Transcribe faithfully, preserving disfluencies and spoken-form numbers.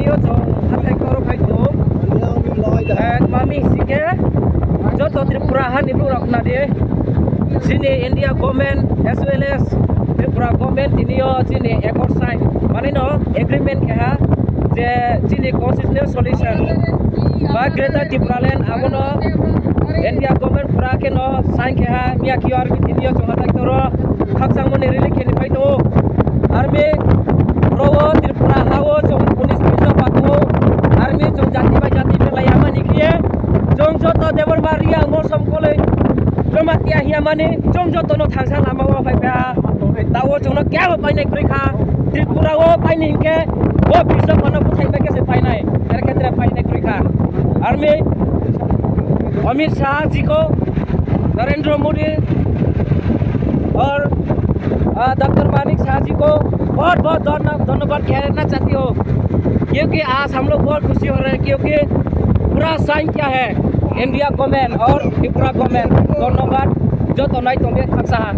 Yo chung hathái ktor wo phai tong ou. Mami sing khe, joto Tripura ha ni brouh rao khna di. Chini India government as well as Tripura government tini yo chini accord sign, mane no agreement khe ha, je chini constitutional solution ba Greater Tipraland abo no India government pura khe no sign khe ha, miya khe yo army tini yo chung hathái ktor wo khakchangmo ni rally khe ni phai tong ou. Army ro wo Tripura ha wo chung unis bochor ba tong ou. Army chung jati bai jati belai ya mani khe ye, chung joto Debbarma, Reang, Mousom, Koloi, Jamatia hing ya mani chung joto no thansa lama wo phai pha. Taoh wo chung no keha bo painai kroi kha. Tripura wo painai hing khe, bo Bishwakar no búthaima khe se painai, tre khe tre painai kroi kha. Army, Amit Shah ji ko, Narendra Modi और, आ, डॉक्टर मानिक शाह जी को बहुत बहुत धन्य-, धन्यवाद कहना चाहती हूँ, क्योंकि आज हम लोग बहुत खुशी हो रहे हैं, क्योंकि पूरा साइन किया है इंडिया गवर्नमेंट और त्रिपुरा गवर्नमेंट। धन्यवाद। Joto nai tong di khaksa ha.